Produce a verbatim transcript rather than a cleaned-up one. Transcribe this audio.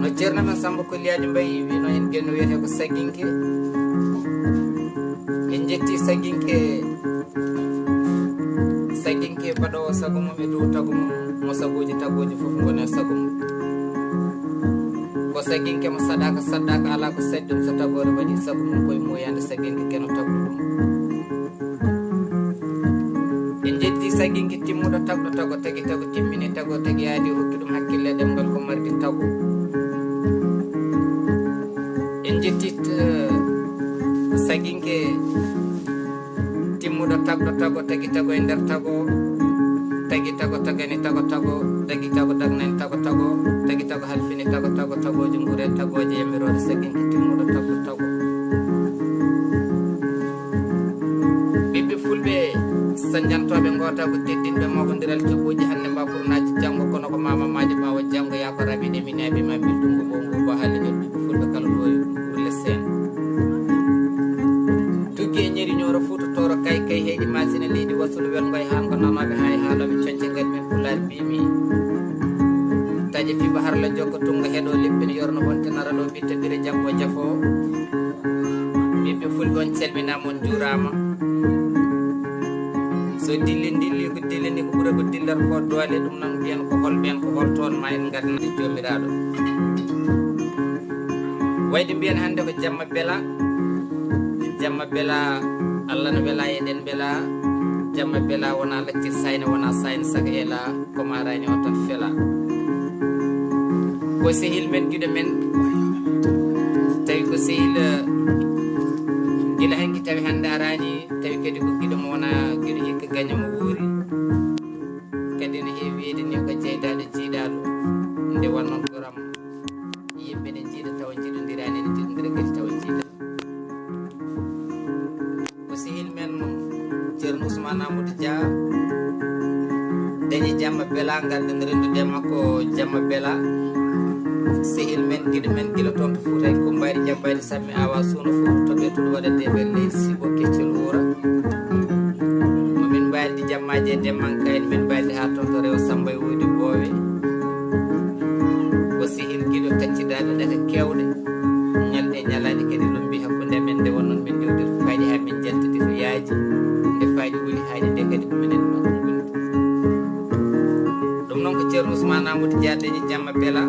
No ceerno men Samba Kolliyaji Mbaye wino, en genno wiyete ko Sagginke. En jetti Sagginke, Sagginke baɗowo sago mum e dow tago mum, mo sagoji tagoji fof gone sago mum. Ko Sagginke mo saɗaka saɗaka ala ko saɗi ɗum, so tagore waɗi sago mum koye moyande Sagginke keno tagɗo ɗum. En jetti Sagginke timmuɗo tagɗo tago, tagi tago timmini tago, tagi aadi hokki ɗum hakkille ɗemngal ko mardi tago. En jetti, eh, Sagginke timmuɗo tagɗo tago, tagi tago e nder tago, tagi tago tagani tago tago, tagi tago dagnani tago tago, tagi tago halfini tago tago, tagoji nguure tagoji yamirore Sagginke timmuɗo tagɗo tago. Ɓiɓɓe fulɓe sañjantoɓe ngootagu, teddinɓe magondiral, cuɓɓuji hannde mbakurnaaji janngo, kono ko mama maaji ɓaawo janngo, yaa ko raɓiɗe mi neeɓi ma biltungu ngo ngo ba haallinir ɓiɓɓe fulɓe kala ɗo e Wurle Seen. Tuggi e ñeri ñooro Fuuta Tooro kay kay heyɗi maasina leydi wasulu welngo e haango nanooɓe haa e haalooɓe coñce ngal min Pulaar mbiimi. Taƴe fiɓa harla jokka tunnga heɗo leppina yorno wonte nara ɗo bitta bire jabbo jafo. Ɓiɓɓe fulɓe on calminama, on juurama. So dille dilli ko dille ni ko ɓura ko dillat ko doole, ɗum noon mbiyen ko hol ɓen ko hol toon ma en ngadnade jomiraɗo. Wayde mbiyen hannde ko jamma bela, jamma bela, Allah no wela e ɗen bela, jamma bela wona laccir sayne wona sayne saga ela. Ko marani o tan fela. Ko sehil men, giɗo men, tawi ko sehil, eh, gila hanki tawi hannde arani, tawi kadi ko giɗo mo wona giɗo hikka gaño mo wuuri. Kadi ne heewi wiyde ni ko jeydaɗo jiidaɗo nde wonnon goram. Yimɓe ne jiida tawa jiɗodira, ne jiɗodira kadi tawa jiida. Ko sehil men Ceerno Ousmane Amadou Dia dañi jamma bela, ngarɗen rendude e makko jamma bela. Sehil men, giɗo men gila toon to Fuuta e Kumbayri Jabbayri Sammi Awa Suuna Fuuta toɓe tuɗo waɗa deɓel leydi sibo keccel wuura. Mo min mbaydi jammaji e demmanka en min mbaydi haa toon to rewo Samba e wuyde boowe. Ko sehil giɗo taccidaɗo daga kewɗe. Ñalɗe e ñalaaɗe kadi lombi hakkunde amen nde wonnon min dewdir fayde haa min jaltidi to yaaji. Nde fayde woni haayde nde kadi ko minen ɗo ɗum noon ko Ceerno Ousmane Amadou Dia dañi jamma bela.